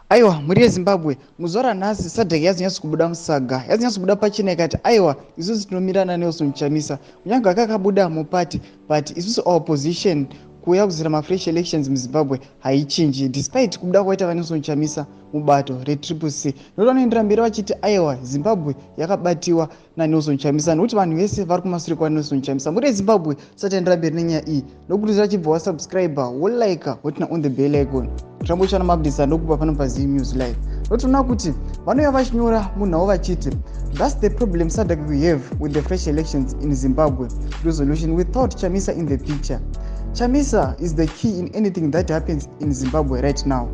Aiwa, mhuri yeZimbabwe, muzuva ranhasi SADC yazonyatso kubuda musaga, yazonyatso kubuda pachena ikati aiwa, isusu tinomira naNelson Chamisa kunyange akakabuda mupati, but isusu our position kuuya kuzira mafresh elections muZimbabwe haichinji despite kubuda kwaita vaNelson Chamisa mubato reTriple C, nokuti vanoendera mberi vachiti aiwa, Zimbabwe yakabatiwa naNelson Chamisa nokuti vanhu vese vari kumasure kwaNelson Chamisa. Mhuri yeZimbabwe, tisati mberi nenyaya iyi, nokuti chibva wasubscribe, wolike, woturn on the bell icon, tirambochana maupdates andokupa pano paZim News Live. Notoona kuti vanouya vachinyora munhau vachiti, "That's the problem SADC we have with the fresh elections in Zimbabwe resolution without Chamisa in the picture. Chamisa is the key in anything that happens in Zimbabwe right now.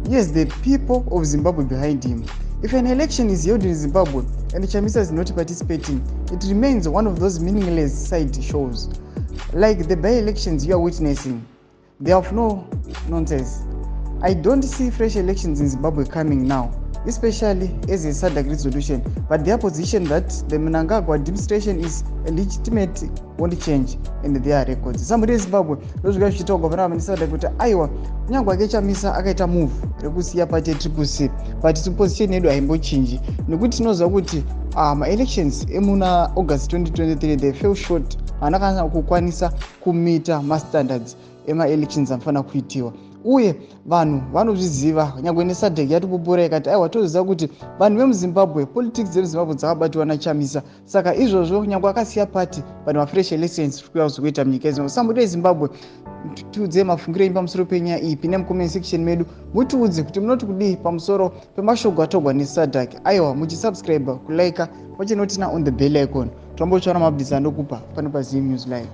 Yes, the people of Zimbabwe behind him. If an election is held in Zimbabwe and Chamisa is not participating, it remains one of those meaningless side shows like the by elections you are witnessing. They have no nonsense. I don't see fresh elections in Zimbabwe coming now, especially as a SADC resolution, but their position that the Mnangagwa administration is legitimate won't change in their records." Sa mhuri yeZimbabwe, ndozvika zvichitaurwa panapa neSADC kuti aiwa, kunyange ake Chamisa akaita move rekusiya party yeTriple C, but position yedu haimbochinji nekuti tinoziva kuti maelections emuna August 2023, they fell short, haana kana kukwanisa kumeeta mastandards emaelections anofanira kuitiwa. Uye vanhu vanozviziva, nyange neSADC yatipupura ikati aiwa, toziva kuti vanhu vemuZimbabwe, politics dzemuZimbabwe dzakabatiwa naChamisa. Saka izvozvo, nyange akasiya party, vanhu mafresh elections kuya kuzokuita munyika yeZimbabwe. Sa mhuri yeZimbabwe, tiudze mafungiro enyu pamusoro penyaya iyi. Pinde mucomment section medu, mutiudze kuti munoti kudii pamusoro pemashoko atogwa neSADC. Aiwa, muchisubscribe, kulike, muchinoturn on the bell icon, tombotsvana maupdates andokupa pano paZim News Live.